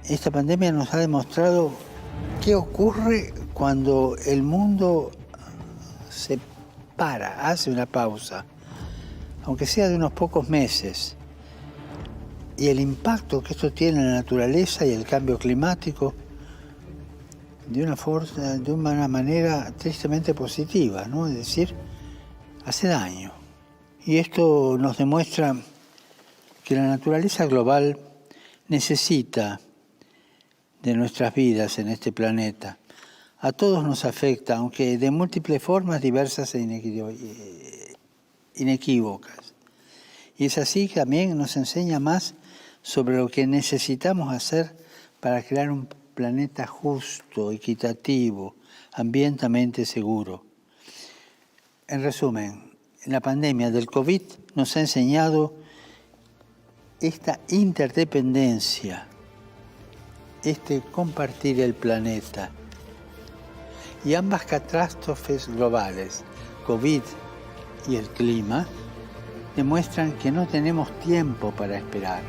Esta pandemia nos ha demostrado qué ocurre cuando el mundo se para, hace una pausa, aunque sea de unos pocos meses, y el impacto que esto tiene en la naturaleza y el cambio climático de una forma, de una manera tristemente positiva, ¿no? Es decir, hace daño. Y esto nos demuestra que la naturaleza global necesita de nuestras vidas en este planeta. A todos nos afecta, aunque de múltiples formas diversas e inequívocas. Y es así que también nos enseña más sobre lo que necesitamos hacer para crear un planeta justo, equitativo, ambientalmente seguro. En resumen, la pandemia del COVID nos ha enseñado esta interdependencia, este compartir el planeta. Y ambas catástrofes globales, COVID y el clima, demuestran que no tenemos tiempo para esperar.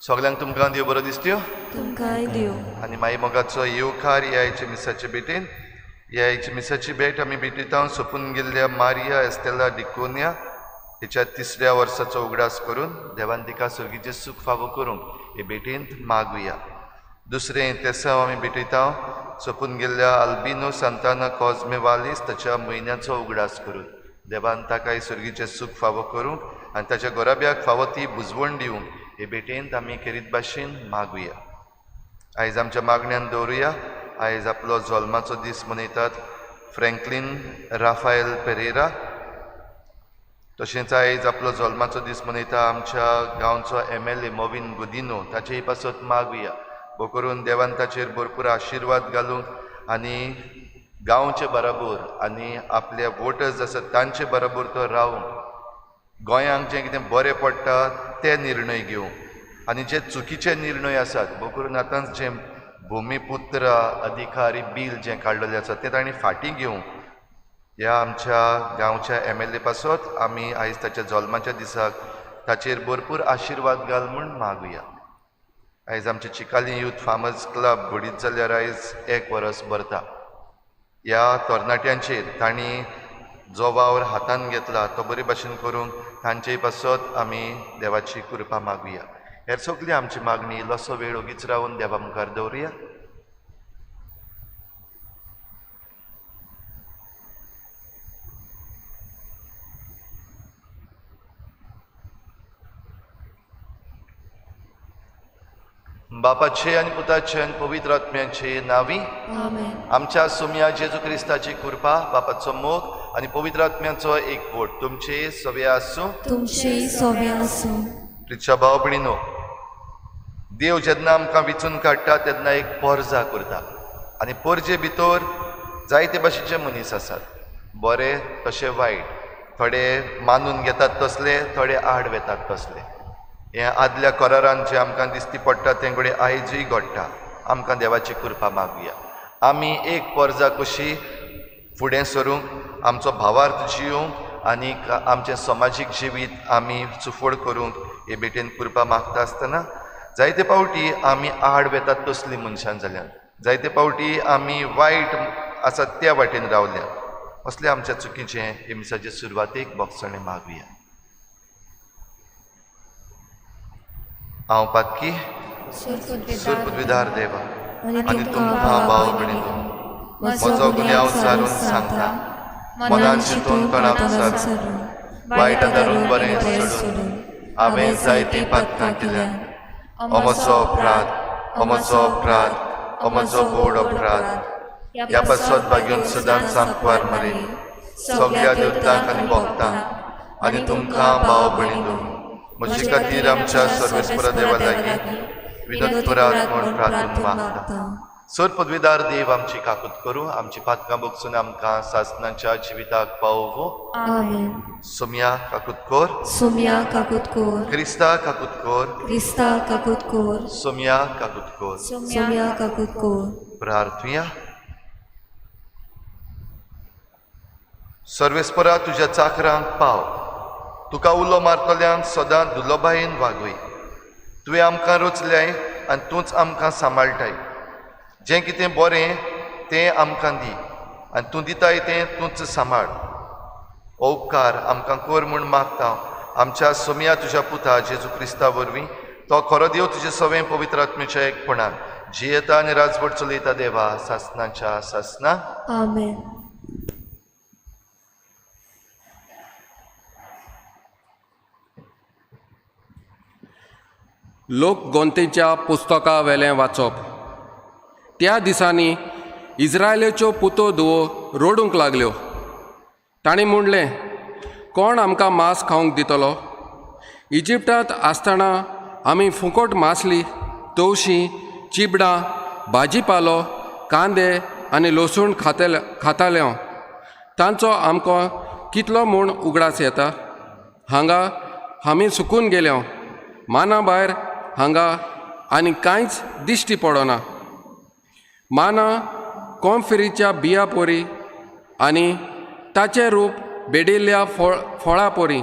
सगल्यांक तुमकां देव बरो दिसत्यो तुमकांय देव. आनी माई मोगाचो येवकार ह्या आयच्या मिसाचे भेटेन. ह्या आयच्या मिसाची भेट आमी भेटयता सोंपून गेल्ल्या मारिया एस्तेला डिकोनिया हिच्या तिसऱ्या वर्साचो उगडास करून देवान तिका सर्गीचें सूख फावो करूंक हे भेटेंत मागुया. दुसरें तेसांव आमी भेटयता सोंपून गेल्ल्या आल्बिनो सांताना कॉजमे वालीस ताच्या म्हयन्याचो उगडास करून देवान ताका सर्गीचें सूख फावो करूंक आनी ताच्या गोराब्याक फावो ती बुजवण दिवंक हे भेटेंत आमी खेरीत भाशेन मागुया. आयज आमच्या मागण्यान दवरुया. आयज आपलो जल्माचो दीस मनयतात फ्रँकलीन राफायल पेरेरा. तशेंच आयज आपलो जल्माचो दीस मनयता आमच्या गांवचो MLA Mauvin Godinho. ताचेय पासत मागुया भो करून देवान ताचेर भरपूर आशिर्वाद घालूंक आनी गांवचे बराबर आनी आपले वोटर्स आसात तांचे बराबर तो रावूंक, गोंयांक जें कितें बरें पडटा ते निर्णय घेवंक आनी जे चुकीचे निर्णय आसात भो करून आतांच जें भुमीपुत्र अधिकारी बील जें काडलेलें आसा तें तांणी फाटीं घेवंक ह्या आमच्या गांवच्या MLA पासत आमी आयज ताच्या जल्माच्या दिसाक ताचेर भरपूर आशिर्वाद घाल म्हूण मागुया. आयज आमचे चिकाली यूथ फार्मर्स क्लब घडीत जाल्यार आयज 1 वरस भरता. ह्या तरणाट्यांचेर तांणी जो वावर हातान घेतला तो बरे भाशेन करूंक तांचे पासत आमी देवाची कृपा मागुया. हेर सगली आमची मागणी इल्लोसो वेळ ओगीच रावन देवा मुखार दवरुया. बापाचे आनी पुताचे आनी पवित्र आत्म्याचे नांवी आमच्या सुम्या जेजू क्रिस्ताची कृपा, बापाचो मोग आनी पवित्र आत्म्याचो एकवट तुमचे सवे आसूं. तुमचेय सोवे आसूं. प्रिच्या भाव भयणीनो, देव जेन्ना आमकां विचून काडटा तेन्ना एक पोरजा करता आनी पोरजे भितर जायते भाशेचे मनीस आसात, बरे तशे वायट, थोडे मानून घेतात तसले, थोडे आड वेतात तसले. हें आदल्या करारान जें आमकां दिसती पडटा तें घडये आयजूय घडटा. आमकां देवाची कृपा मागुया. आमी एक पोरजा कशी फुडें सरूंक, आमचो भावार्थ जियोवंक आनी आमचें समाजीक जिवीत आमी सुफळ करूंक हे भेटेन कृपा मागता आसतना जायते पावटी आमी आड वेतात तसलीं मनशां जाल्यात, जायते पावटी आमी वायट आसात त्या वाटेन रावल्या. असले आमच्या चुकीचें हे मिसाचे सुरवातेक बोगसणें मागुया. हांव पातकी सुरपुदविदार देवा आनी तुमकां भाव भयणीनो म्हजो गुन्यांव सारून सांगता, मनान चिंतून तणाक सारून वायट धरून बरें सोडून हांवें जायतीं पातकां केल्यात. अमजो अपराध, अमजो अपराध, अमजो बोड अपराध. ह्या पासत भाग्यून सदांच सांकवार मरे सगळ्या देवतांक आनी भक्तांक आनी तुमकां भाव भयणीनो म्हजे खातीर आमच्या सर्वेस्पर देवा लागीं विनोद करात म्हूण प्रार्थना मागता. सर पदवीदार देव आमची काकूत करूं, आमची पातकां भोगसून आमकां सासनाच्या जिविताक पावोवं. आमेन. सोम्या काकूत कोर, सोम्या काकूत कोर, क्रिस्ता काकूत कोर, क्रिस्ता काकूत कोर, सोम्या काकूत कोर. सोम्या काकूत कोर. प्रार्थुया. सर्वेस्परा तुज्या चाकरांक पाव, तुका उलो मारतल्यांक सदां दुर्लभायेन वागय. तुवें आमकां रचल्याय आनी तूंच आमकां सांबाळटाय. जें कितें बरें तें आमकां दी आनी तूं दिताय तें तूंच सांबाळ. हो उपकार आमकां कर म्हूण मागता आमच्या सोम्या तुज्या पुता जेजू क्रिस्ता वरवीं. तो खरो देव तुजे सवें पवित्र आत्म्याच्या एकपणान जियेता आनी राजवट चलयता देवा सासनाच्या सासना. आमेन. लोकगोंतेच्या पुस्तका वेलें वाचप. त्या दिसांनी इज्रायलाच्यो पुतो धुवो रडूंक लागल्यो. तांणी म्हणलें, कोण आमकां मांस खावंक दितलो? इजिप्टांत आसतना आमी फुकट मासली, तवशीं, चिबडां, भाजीपालो, कांदे आनी लसूण खाताले. तांचो आमकां कितलो म्हूण उगडास येता. हांगा आमी सुकून गेले, माना भायर हांगा आनी कांयच दिश्टी पडना. माना कोमफिरीच्या बिया पोरी आनी ताचें रूप बेडिल्ल्या फळा पोरी.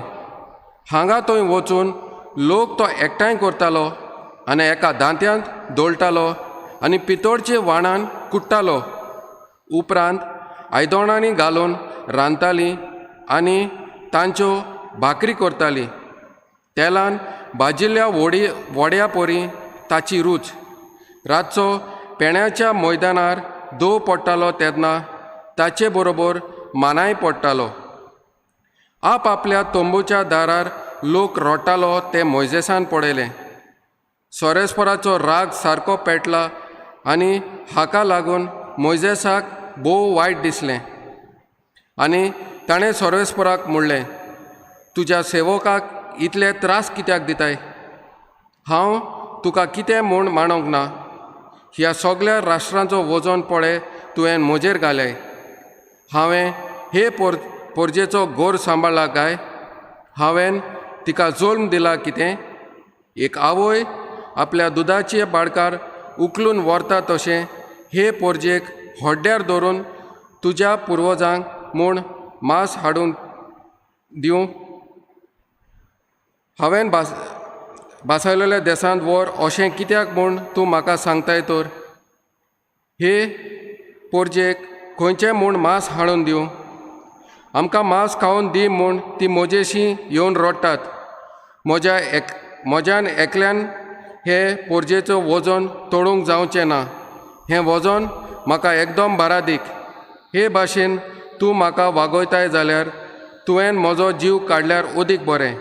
हांगा थंय वचून लोक तो एकठांय करतालो आनी एका दांत्यांत दळटालो आनी पितोळचे वाणान कुट्टालो. उपरांत आयदोणांनी घालून रांदतालीं आनी तांच्यो भाकरी करतालीं. तेलान भाजिल्ल्या वड्या पोरी ताची रूच. रातचो पेण्याच्या मैदानार दव पडटालो तेन्ना ताचे बरोबर मानाय पडटालो. आपआपल्या तंबूच्या दारार लोक रडटालो तें मोयजेसान पळयलें. सोरेस्पराचो राग सारको पेटला आनी हाका लागून मोयजेसाक भोव वायट दिसलें आनी ताणें सोरेस्पराक म्हणलें, तुज्या सेवकाक इतले त्रास कित्याक दिताय? हांव तुका कितें म्हूण मानूंक ना? ह्या सगल्या राष्ट्रांचो वजन पळय तुवें म्हजेर घालें. हांवें हे पोरजेचो गोर सांबाळ्ळा काय? हांवें तिका जल्म दिला कितें? एक आवय आपल्या दुदाचे बाळकार उखलून व्हरता तशें हे पोरजेक हड्ड्यार धरून तुज्या पुर्वजांक म्हूण मांस हाडून दिवं? हांवें भासायलेल्या देसांत व्हर अशें कित्याक म्हूण तूं म्हाका सांगताय तर? हे पोरजेक खंयचें म्हूण मांस हाडून दिवं? आमकां मांस खावन दी म्हूण ती म्हजेशी येवन रडटात. म्हज्यान एकल्यान हे पोरजेचो वजन तोडूंक जावचें ना. हें वजन म्हाका एकदम बारादीक. हे भाशेन तूं म्हाका वागयताय जाल्यार तुवें म्हजो जीव काडल्यार अदीक बरें.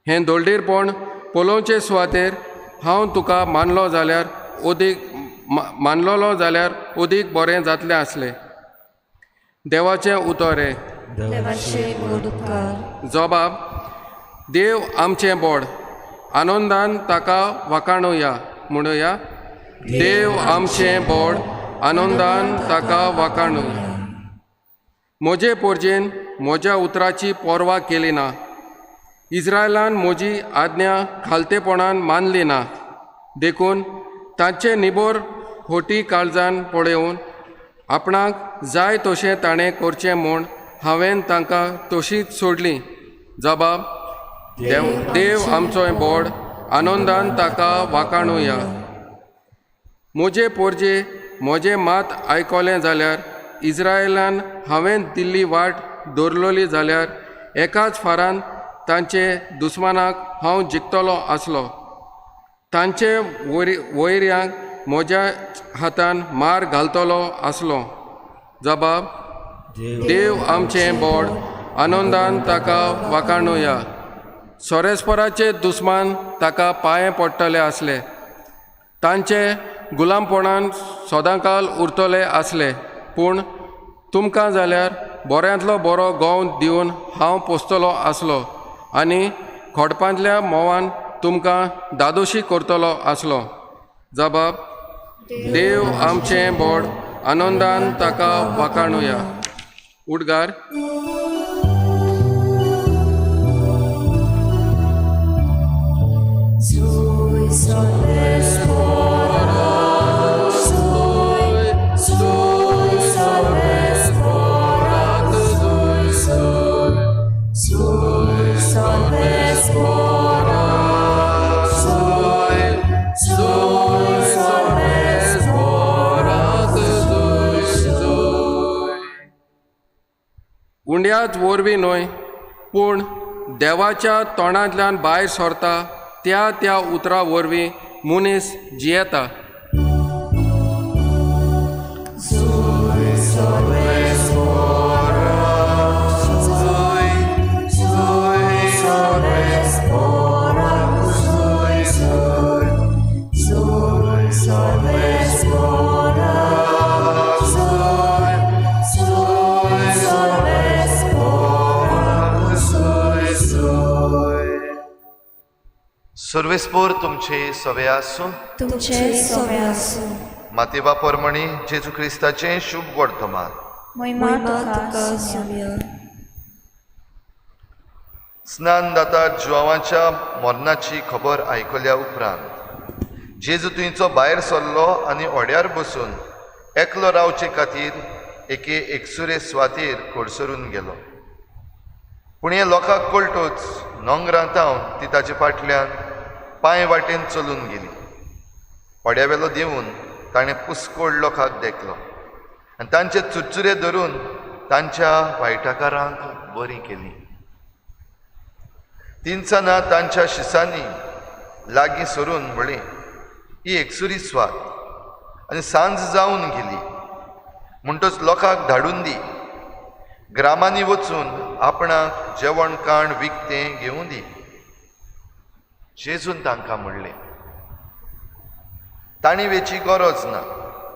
हें दोळडीरपण पळोवचे सुवातेर हांव तुका मानलो जाल्यार अदीक मानलोलो जाल्यार अदीक बरें जातलें आसलें. देवाचें उतर हें. जबाब, देव आमचें बोड, आनंदान ताका वाखाणुया. म्हणुया, देव आमचें बोड, आनंदान ताका वाखाणुया. म्हजे पोरजेन म्हज्या उतराची पर्वा केली ना. इज्रायलान म्हजी आज्ञा खालतेपणान मानली ना. देखून तांचे निबोर होटी काळजान पळोवन आपणाक जाय तशें ताणें करचें म्हूण हांवें तांकां तशीच सोडली. जबाब, देव आमचो बोड, आनंदान ताका वाखाणुया. म्हजे पोरजे म्हजें मात आयकलें जाल्यार, इज्रायलान हांवें दिल्ली वाट दवरलेली जाल्यार एकाच फारान तांचे दुस्मानाक हांव जिखतलो आसलो. तांचे वैऱ्यांक म्हज्या हातान मार घालतलो आसलो. जबाब, देव आमचें बोड, आनंदान ताका वाखाणुया. सोरेस्पराचे दुस्मान ताका पांये पडटले आसले. तांचे गुलामपणान सदांकाल उरतले आसले. पूण तुमकां जाल्यार बऱ्यांतलो बरो गंव दिवन हांव पोसतलो आसलो आनी खोडपांतल्या म्होंवान तुमकां दादोशी करतलो आसलो. जबाब, देव आमचें बोड, आनंदान ताका वाखाणुया. उडगार. उंड्याच वरवीं न्हय, पूण देवाच्या तोंडांतल्यान भायर सरता त्या त्या उतरा वरवीं मनीस जियेता. सर्वेस्पोर तुमचे सवे आसूं. तुमचे सवे आसूं. मातेवा परमणी जेजू क्रिस्ताचें शुभ वर्तमान. महिमा तुका सुम्या. स्नानदाता जुवांच्या मरणाची खबर आयकल्या उपरांत जेजू थंयचो भायर सरलो आनी होड्यार बसून एकलो रावचे खातीर एके एकसुरे सुवातेर कडसरून गेलो. पूण हें लोकांक कळटच नोंगरां ती ताचे फाटल्यान पांय वाटेन चलून गेली. होड्यावेलो देंवून ताणें पुस्कोड लोकांक देखलो आनी तांचे चुरचुरे धरून तांच्या वायटाकारांक बरीं केलीं. तिनसाना तांच्या शिसांनी लागीं सरून म्हळें, ही एकसुरी स्वात आनी सांज जावन गेली, म्हणटच लोकांक धाडून दी, ग्रामांनी वचून आपणाक जेवण खाण विकतें घेवूं दी. जेजून तांकां म्हणलें, तांणी वेची गरज ना,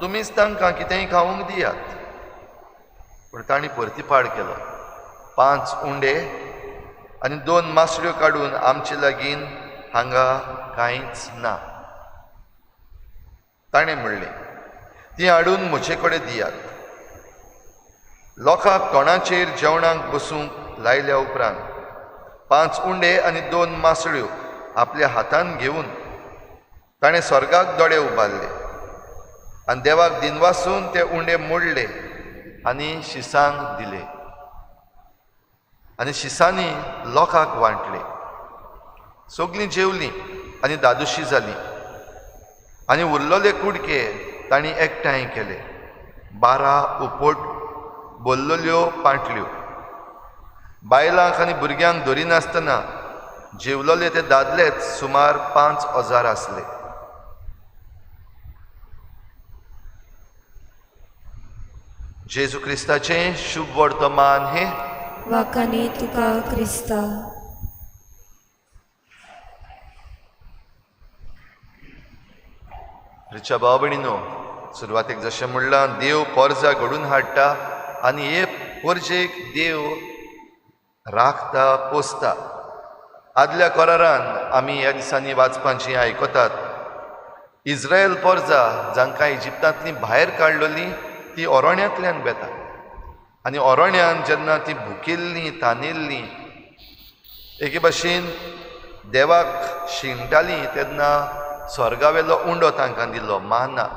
तुमीच तांकां कितेंय खावंक दियात. पूण तांणी परतिपाड केलो, 5 उंडे आनी 2 मासळ्यो काडून आमचे लागीं हांगा कांयच ना. ताणें म्हणलें, ती हाडून म्हजे कडेन दियात. लोकांक तोंडाचेर जेवणाक बसूंक लायल्या उपरांत 5 उंडे आनी 2 मासळ्यो आपल्या हातान घेवन ताणें स्वर्गाक दोळे उबारले आनी देवाक दिनवासून ते उंडे मोडले आनी शिसांक दिले आनी शिसांनी लोकांक वांटले. सगलीं जेवलीं आनी दादोशी जालीं आनी उरलेले कुडके तांणी एकठांय केले, 12 उपट बोल्लल्यो पांटल्यो. बायलांक आनी भुरग्यांक धरिनासतना जेवलेले ते दादलेच सुमार 5000 आसले. जेजू क्रिस्ताचें शुभ वर्तमान हें. वाखाणी तुका क्रिस्ता. रिचा भाव भयणीनो, सुरवातेक जशें म्हणलां, देव पोरजा घडून हाडटा आनी हे पोरजेक देव राखता, पोसता. आदल्या करारान आमी ह्या दिसांनी वाचपाची आयकतात, इस्रायल पोरजा जांकां इजिप्तांतली भायर काडलेली ती ओरण्यांतल्यान वेता आनी ओरण्यान जेन्ना ती भुकिल्लीं, तानिल्लीं, एके भाशेन देवाक शिणटालीं तेन्ना स्वर्गावेलो उंडो तांकां दिलो, माना.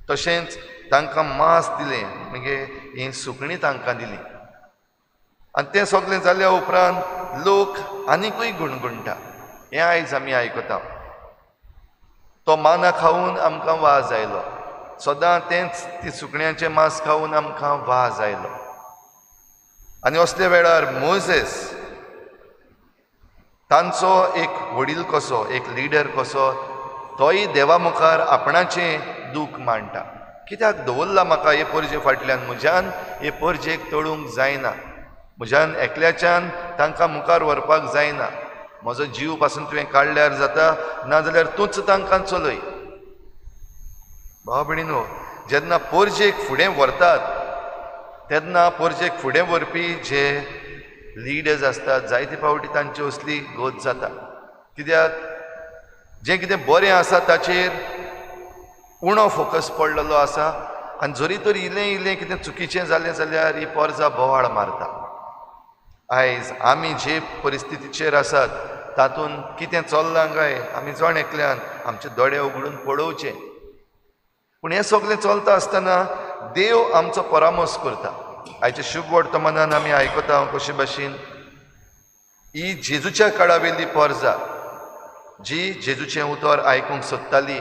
तशेंच तांकां मांस दिलें, मागीर हीं सुकणीं तांकां दिलीं. आनी तें सगळें जाल्या उपरांत लोक आनिकूय गुणगुणटा, हें आयज आमी आयकता. तो माना खावन आमकां वाज आयलो, सदां तेंच ती सुकण्यांचें मांस खावन आमकां वाज आयलो. आनी असल्या वेळार मोझेस तांचो एक वडील कसो, एक लिडर कसो, तोय देवा मुखार आपणाचें दूख मांडटा. कित्याक दवरला म्हाका हे पोरजे फाटल्यान, म्हज्यान हे पोरजेक तळूंक जायना, म्हज्यान एकल्याच्यान तांकां मुखार व्हरपाक जायना, म्हजो जीव पासून तुवें काडल्यार जाता, नाजाल्यार तूंच तांकां चलय. भाव भयणीनो, जेन्ना पोरजेक फुडें व्हरतात तेन्ना पोरजेक फुडें व्हरपी जे लिडर्स आसतात जायते फावटी तांची असली गत जाता. कित्याक जें कितें बरें आसा ताचेर उणो फोकस पडलेलो आसा आनी जरी तर इल्लें इल्लें कितें चुकीचें जालें जाल्यार ही पोरजा बोवाळ मारता. आयज आमी जे परिस्थितीचेर आसात तातूंत कितें चल्लां काय आमी जण एकल्यान आमचे दोळे उगडून पळोवचें. पूण हें सगळें चलता आसतना देव आमचो परामर्श करता. आयच्या शुभ वर्तमानान आमी आयकता कशे भाशेन ही जेजूच्या काळावेली पोरजा जी जेजूचें उतर आयकूंक सोदताली,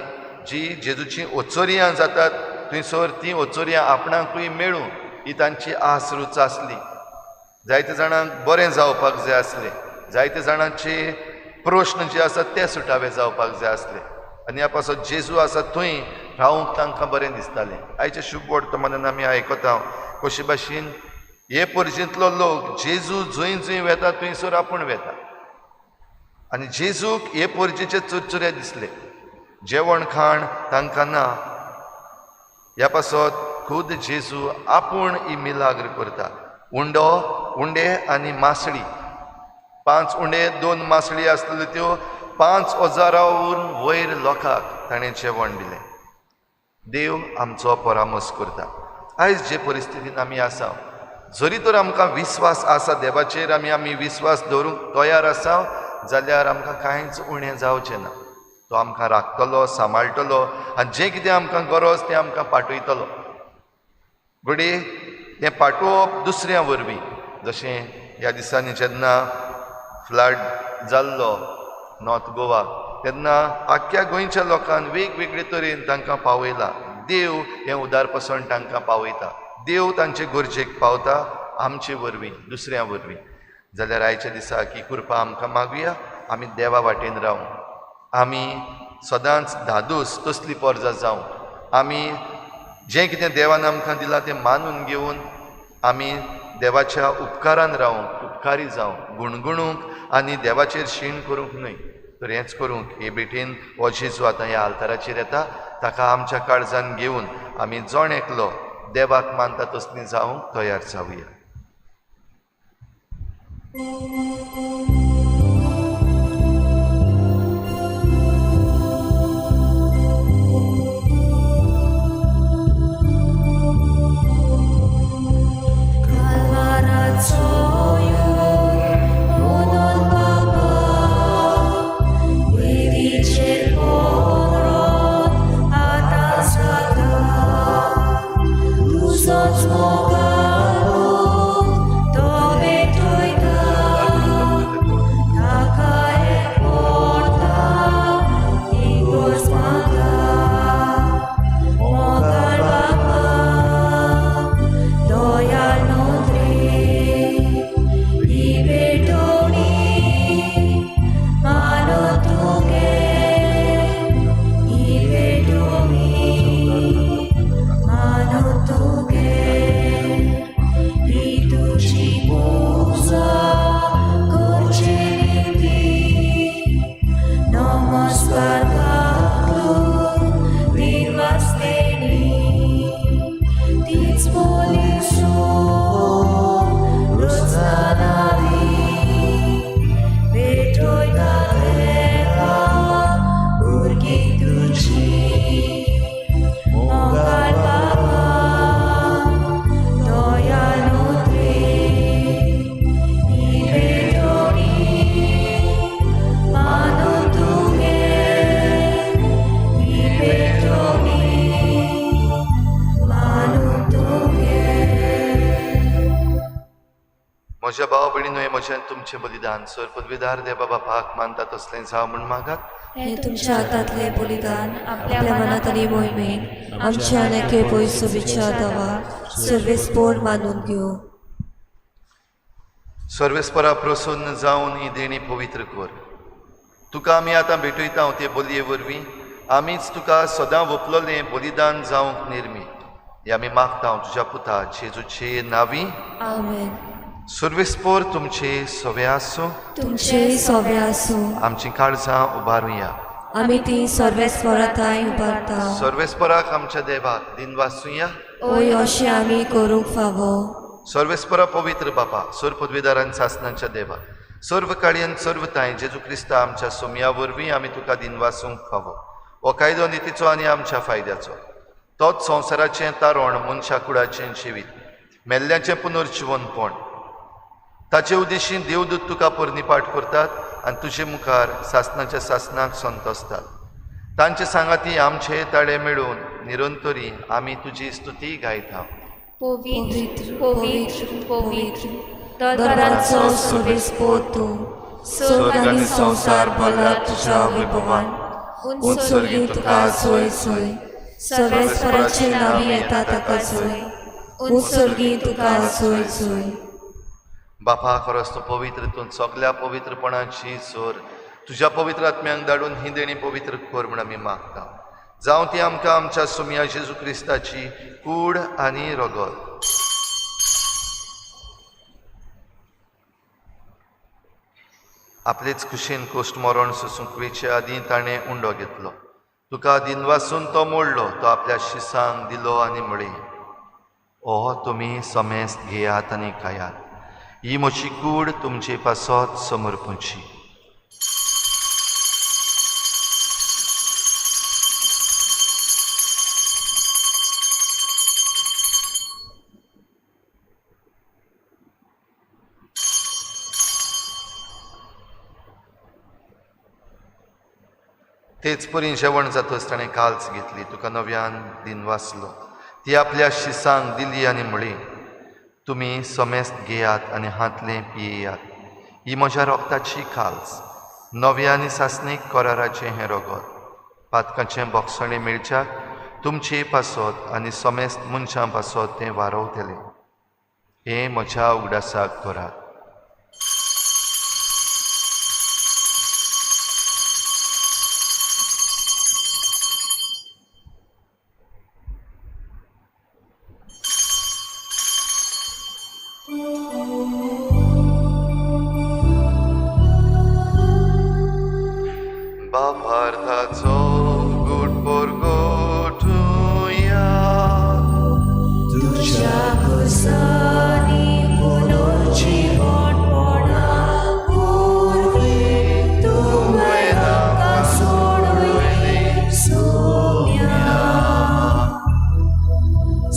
जी जेजूची ओचोरयां जातात थंयसर ती ओचोरयां आपणाकूय मेळूं ही तांची आस रूच आसली. जायते जाणांक बरें जावपाक जाय आसलें, जायते जाणांचे प्रश्न जे आसात ते सुटावे जावपाक जाय आसले आनी ह्या पासत जेजू आसा थंय रावंक तांकां बरें दिसतालें. आयच्या शुभ वर्तमानान आमी आयकता कशे भाशेन हे पोरजेंतलो लोक जेजू जंय जंय वेता थंयसर आपूण वेता आनी जेजूक हे पोरजेचे चुरचुरे दिसले, जेवण खाण तांकां ना. ह्या पासत खुद जेजू आपूण ही मिलाग्र करता. उंडो, उंडे आनी मासळी, 5 उंडे 2 मासळी आसल्यो त्यो 5000 वयर लोकांक ताणें जेवण दिलें. देव आमचो परामर्श करता. आयज जे परिस्थितीन आमी आसा, जरी तर आमकां विस्वास आसा देवाचेर, आमी विस्वास दवरूंक तयार आसा जाल्यार आमकां कांयच उणें जावचें ना. तो आमकां राखतलो, सांबाळटलो आनी जें कितें आमकां गरज तें आमकां पाठयतलो. घडये तें पाठोवप दुसऱ्या वरवीं, जशें ह्या दिसांनी जेन्ना फ्लड जाल्लो नॉर्थ गोवा तेन्ना आख्ख्या गोंयच्या लोकांक वेगवेगळे तरेन तांकां पावयला. देव हें उदारपसण तांकां पावयता, देव तांचे गरजेक पावता आमचे वरवीं, दुसऱ्या वरवीं. जाल्यार आयच्या दिसाक ही कृपा आमकां मागुया. आमी देवा वाटेन रावूं, आमी सदांच धादोस तसली पोरजा जावं, आमी जें कितें देवान आमकां दिलां तें मानून घेवन आमी देवाच्या उपकारान रावूंक, उपकारी जावंक, गुणगुणूंक आनी देवाचेर शीण करूंक न्हय. तर हेंच करूंक हे भेटेन हो जेजू आतां ह्या आल्ताराचेर येता, ताका आमच्या काळजान घेवन आमी जण एकलो देवाक मानता तसली जावंक तयार जावया. म्हज्या भाव भयणीनो, हें म्हजें तुमचें बलिदान सर पदवीदार देवा बापाक मानता तसलें जावं म्हूण मागात. हें तुमच्या हातांतलें बलिदान आपल्या मनात आनी मोहिमेन आमच्या आनी एके पयसुबीच्या दवा सर्वेस्पोर मानून घेवं. सर्वेस्परा प्रसन्न जावन ही देणी पवित्र कर. तुका आमी आतां भेटयता ते बलये वरवीं आमीच तुका सदां वपलोलें बलिदान जावंक निर्मी. हें आमी मागता तुज्या पुता जेजूचे नांवी. आमेन. सर्वेस्पोर तुमचे सवे आसूं, तुमचे सवे आसूं. आमची काळजां उबारुया. आमी ती सर्वेस्परा थांय उबारता. सर्वेस्पराक आमच्या देवाक दिनवासुया. ओय अशें आमी करूंक फावो. सर्वेस्परा पवित्र बापा, सर्व पदवीदारान सासनांच्या देवा, सर्व काळयेन सर्व तांय जेजू क्रिस्ता आमच्या सोमया वरवीं आमी तुका दिनवासूंक फावो. हो कायदो नितीचो आनी आमच्या फायद्याचो, तोच संवसाराचें तारण, मनशा कुडाचें जिवीत, मेल्ल्याचें पुनर्जिवनपण. ताचे उद्देशीन देवदूत तुका पोरणीपाठ करतात आनी तुजे मुखार सासनाच्या सासनाक संतोसतात. तांचे सांगाती आमचे ताळे मेळून निरंतरी आमी तुजी स्तुती गायता. पवित्र पवित्र पवित्र दरबाराचो सर्वेस्पोर तूं, स्वर्ग आनी संवसार भरला तुज्या वैभवान. उत्सर्गी तुका सोय सोय, सर्वेस्पराचे नांवी येता ताका सोय, उत्सर्गी तुका सोय सोय. बापा, खरोच तूं पवित्र, तूं सगल्या पवित्रपणाची सोर. तुज्या पवित्र आत्म्यांक धाडून ही देणी पवित्र कर म्हूण आमी मागता. जावं ती आमकां आमच्या सोमया जेजू क्रिस्ताची कूड आनी रगत. आपलेच खुशेन कोश्ट मरण सोसूंक वेचे आदीं ताणें उंडो घेतलो. तुका दिनवासून तो मोडलो, तो आपल्या शिसांक दिलो आनी म्हळें, ओ तुमी समेस्त घेयात आनी खायात, ही म्हजी कूड तुमचे पासत समर्पूची. तेच परी जेवण जातच ताणें काल्स घेतली, तुका नव्यान दिन वाचलो, ती आपल्या शिसांक दिली आनी म्हळी, तुमी समेस्त घेयात आनी हांतलें पियेयात. ही म्हज्या रोगताची काल्स, नव्या आनी सासणीक कराराचें हें रगत. पातकाचें बोगसणें मेळच्याक तुमचे पासत आनी समेस्त मनशां पासत तें वारवतलें. हें म्हज्या उगडासाक करात. बापार्थाचो गुट पोरगोटुया, तुज्या खुर्सांनी पुनर्जीवनपणा वरवीं तुवें आमकां सोडयली सोम्या.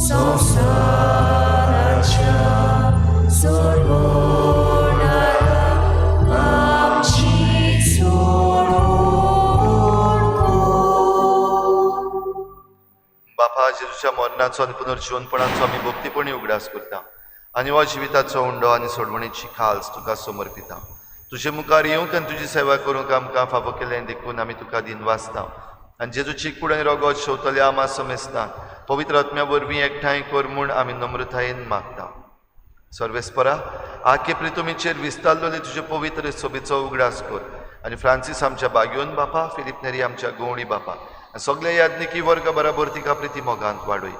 संवसाराच्या सोडवणारा आमची सोडवण कर. बापा, जेजूच्या मरणाचो आनी पुनर्जिवनपणाचो आमी भक्तीपणी उगडास करता आनी हो जिविताचो उंडो आनी सोडवणेची खाल्स तुका समर्पिता. तुजे मुखार येवंक आनी तुजी सेवा करूंक आमकां फावो केलें देखून आमी तुका दिनवासता. आनी जेजूची कूड आनी रगत शेवतल्या आमा समेस्तांक पवित्र आत्म्या वरवीं एकठांय कर म्हूण आमी नम्रतायेन मागता. सर्वेस्परा, आखे प्रितुमीचेर विस्तारलेले तुजे पवित्र सोबेचो उगडास कर आनी फ्रांसीस आमच्या बागयोन बापा, फिलीप नेरी आमच्या गवणी बापा आनी सगल्या याज्ञिकी वर्गा बराबर तिका प्रिती मोगांत वाडय.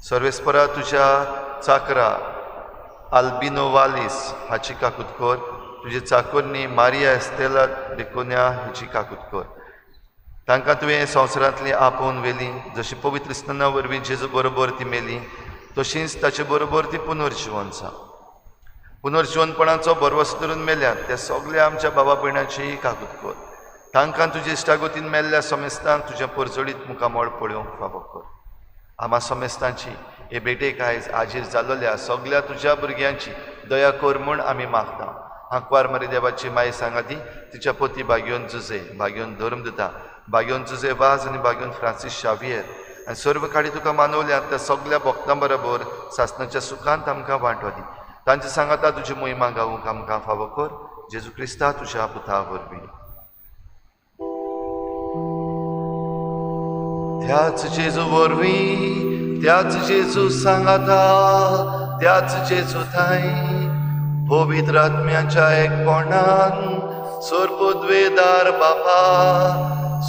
सर्वेस्परा, तुज्या चाकरा आल्बिनो वालीस हाची काकूत कर. तुजे चाकोरनी मारिया एस्तेला डिकोन्या हाची काकूत कर. तांकां तुवें संवसारांतली आपोवन व्हेली, जशी पवित्र स्नाना वरवीं जेजू बरोबर ती मेली तशींच ताचे बरोबर ती पुनर्जिवन जा. पुनर्जिवनपणाचो भरवंसो धरून मेल्यात त्या सगल्या आमच्या बाबा भयणाचीय काकूत कर. तांकां तुजे इश्टागतीन मेल्ल्या समेस्तांक तुजें परजळीत मुखामळ पळोवंक फावो कर. आमा समेस्तांची हे भेटेक आयज आजीर जाल्लोल्या सगल्या तुज्या भुरग्यांची दया कर म्हूण आमी मागता. आंकवार मारी देवाची माई सांगाती, तिच्या पोती बागयोन जुजे, बागयोन धर्म दिता, बागयोन जुजे वाज आनी बागयोन फ्रांसीस शावियर आनी सर्व काडी तुका मानवल्यात त्या सगल्या भक्तां बरोबर सासणाच्या सुखांत आमकां वांटो दी. तांचे सांगाता तुजी मोहिमा गावूंक आमकां फावो कर. जेजू क्रिस्ता तुज्या पुता वरवीं. त्याच जेजू वरवीं, त्याच जेजू सांगाता, त्याच जेजू थांय पवित्र आत्म्याच्या एकपणान सर्वद्वेदार बापा,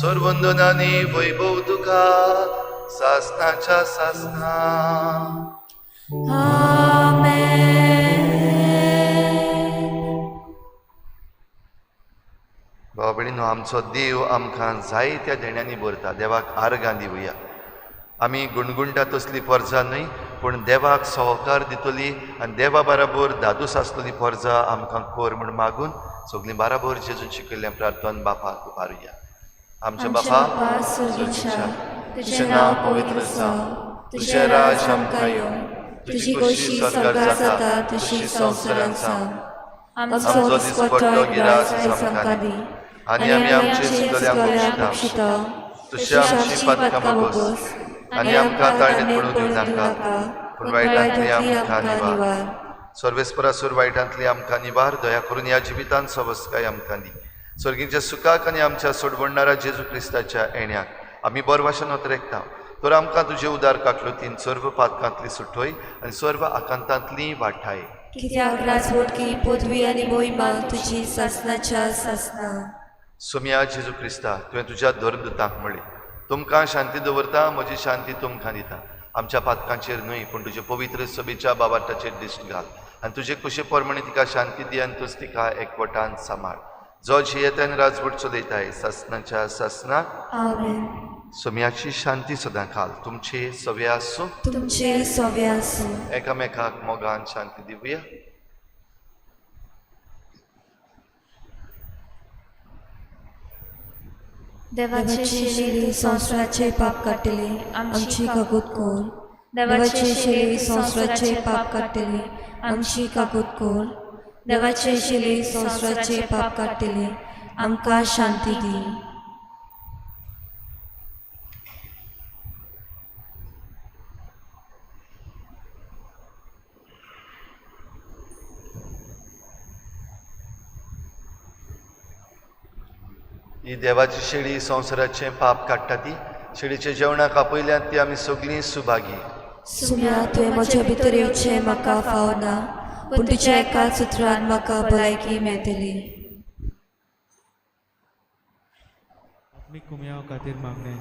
सर्वंदनानी वैभव तुका सासनाच्या सासना. आमेन. बाबा भयणीनो, आमचो देव आमकां जायत्या देण्यांनी भरता. देवाक आर्गां दिवया. आमी गुणगुणटा तसली परजा न्हय, पूण देवाक सहकार दितली आनी देवा बराबर दादूस आसतली परजा आमकां कर म्हूण मागून सगळीं बाराबर जेजून शिकयल्लें प्रार्थन बापाक उबारुया. आमच्या बापा स्वर्गीच्या, तुजें नांव पवित्र जावं, तुजें राज आमकां येवं, तुजी खोशी स्वर्गार जाता तशी संवसारांत जावं. आमचो दिसपट्टो गिरास आयज आमकां दी आनी आमी आमचे चुकल्यांक बक्षिता तशी आमची पातकां बोगस आनी आमकां ताळणेंत पडूंक दिवं नाका, पूण वायटांतली आमकां निवार. सर्वेस्परासूर वायटांतली आमकां निवार. दया करून ह्या जिवितांत सवस्काय आमकां दी. सर्गीच्या सुखाक आनी आमच्या सोडवणणारा जेजू क्रिस्ताच्या येण्याक आमी बरवाशन रेखता. तर आमकां तुजे उदार काकलुतीन सर्व पातकांतली सुटोय आनी सर्व आकांतांतली वाठाय. कित्याक राजवटकी पदवी आनी मोहिमा तुजी सासनाच्या सासना. सोम्या जेजू क्रिस्ता, तुवें तुज्या धर्मदूतांक म्हणलें, तुमकां शांती दवरता, म्हजी शांती तुमकां दिता. आमच्या पातकांचेर न्हय, पूण तुजे पवित्र सभेच्या बाबाटाचेर दिश्ट घाल आनी तुजे कुशे प्रमाणे तिका शांती दी आनी तूच तिका एकवटान सांबाळ, जो जियेता आनी राजवट चलयताय सासनाच्या सासनाक. आमेन. सोम्याची शांती सदां खाल तुमचे सवे आसूं. तुमचे सवे आसूं. एकामेकाक मोगान शांती दिवया. देवाचे शिली संवसाराचे पाप काडटले, आमची काकूत कर. देवाचे शिली संवसाराचे पाप काडटले, आमची काकूत कर. देवाचे शिली संवसाराचे पाप काडटले, आमकां शांती दी. ही देवाची शेळी संवसाराचें पाप काडटा ती शेळीच्या जेवणाक आपयल्यात ती आमी सगळीं सुभागी. सुम्या, तुवें म्हज्या भितर येवचें म्हाका फावना, पूण तुज्या एकाच उतरान म्हाका भलायकी मेळटली. आत्मीक कुमयाव खातीर मागणें.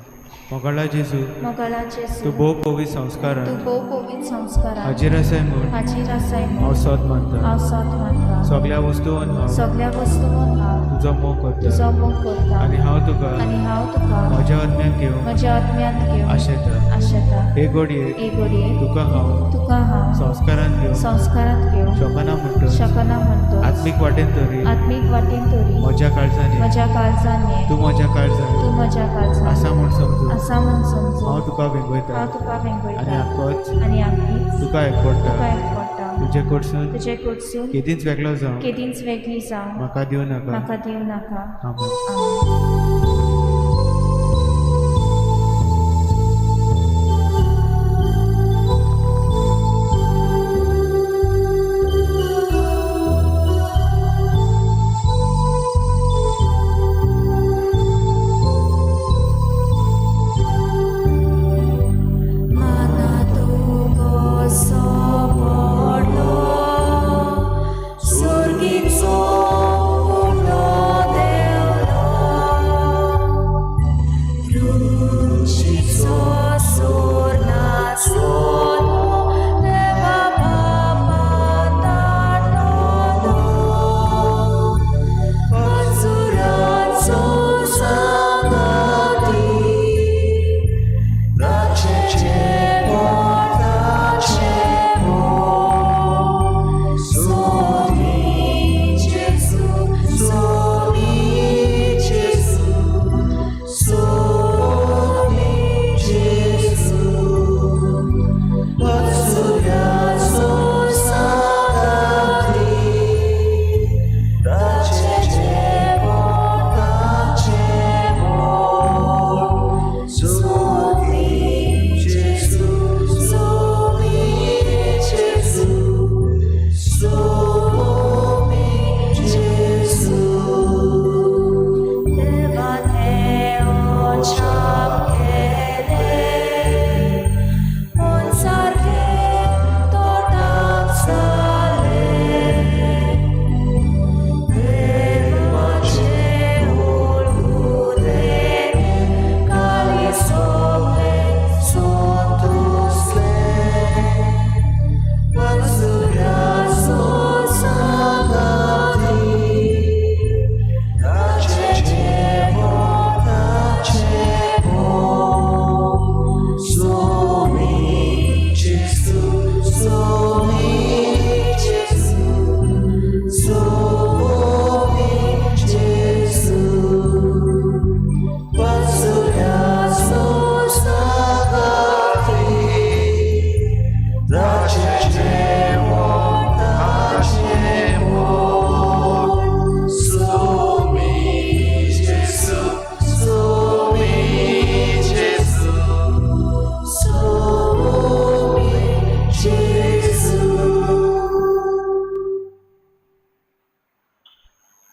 मोगाळा जेजू, मोगाळा जेजू, तूं भोव पवित्र संस्कारान तूं भोव पवित्र संस्कारान हाजीर आसाय म्हूण हाजीर आसाय हांव म्हूण सोद मानता. हांव सोद मानता. सगळ्या वस्तून हांव सगळ्या वस्तून हांव तुजो मोग करता तुजो मोग करता आनी हांव तुका आनी हांव तुका म्हज्या आत्म्याक घेवन म्हज्या आत्म्यांत घेवन आशेता. आशेता. हे घडये हे घडये तुका हांव तुका हांव संस्कारान घेवन संस्कारांत घेवन शकना म्हणटच शकना म्हणटच आत्मीक वाटेन तरी आत्मीक वाटेन तरी म्हज्या काळजान ये. म्हज्या काळजान ये. तूं म्हज्या काळजान तूं म्हज्या काळजान आसा म्हूण समजून आसा म्हूण समजून हांव तुका वेंगयता हांव तुका आनी वेंगयता आमकोच आनी आमकीच तुका एकवडटा. तुका एकवडटा. तुजे कडसून तुजे कडसून केदींच वेगळो जावं केदींच वेगळी जावं म्हाका दिवं नाका. म्हाका दिवं नाका. आमेन. आमेन.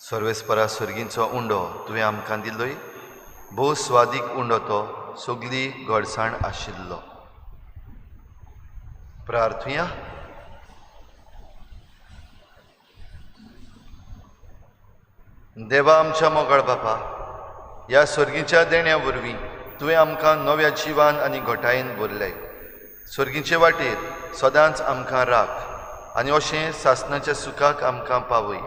सर्वेस्परा सर्गींचो उंडो तुवें आमकां दिलोय, भोव स्वादीक उंडो तो, सगली गोडसाण आशिल्लो. प्रार्थुया. देवा आमच्या मोगाळ बापा, ह्या सर्गीच्या देण्या वरवीं तुवें आमकां नव्या जिवान आनी घटायेन भरले. सर्गीचे वाटेर सदांच आमकां राख आनी अशें सासणाच्या सुखाक आमकां पावय.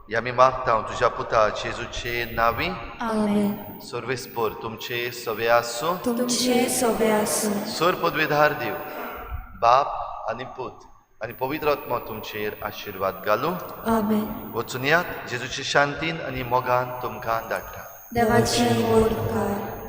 ह्या आमी मागता तुज्या पुता जेजूचे नांवी. आमेन. सर्वेस्पर तुमचे सवे आसूं. तुमचे सवे आसूं. सर पदवीधार देव बाप आनी पूत आनी पवित्र आत्मो तुमचेर आशिर्वाद घालूं. आमेन. वचून यात, जेजूचे शांतीन आनी मोगान तुमकां धाडटा. देवाचे व्हड उपकार.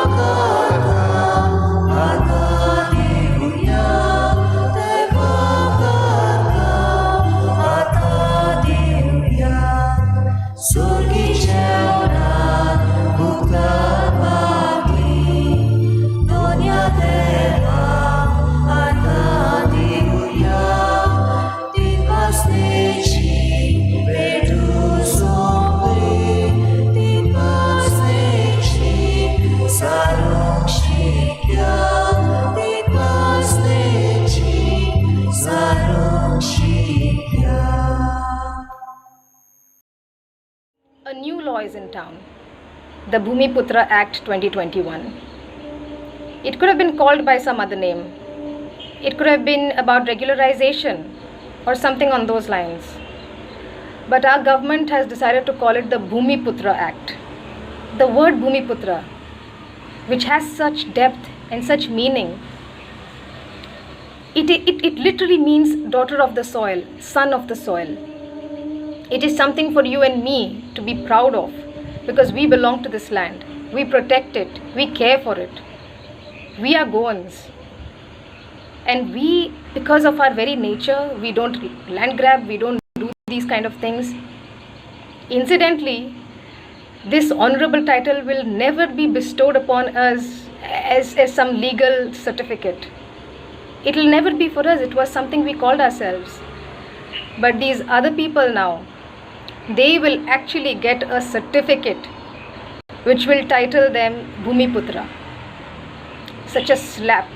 Amen. A new law is in town, the Bhumiputra Act 2021. It could have been called by some other name. It could have been about regularization or something on those lines. But our government has decided to call it the Bhumiputra Act. The word Bhumiputra, which has such depth and such meaning, it literally means daughter of the soil, son of the soil. It is something for you and me to be proud of because we belong to this land. We protect it, we care for it. We are Goans. And we, because of our very nature, we don't land grab, we don't do these kind of things. Incidentally, this honorable title will never be bestowed upon us as some legal certificate. It will never be for us. It was something we called ourselves. But these other people now, they will actually get a certificate which will title them Bhumiputra. Such a slap.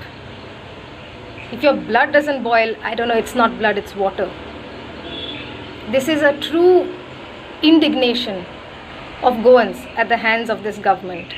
If your blood doesn't boil, I don't know, it's not blood, it's water. This is a true indignation of Goans at the hands of this government.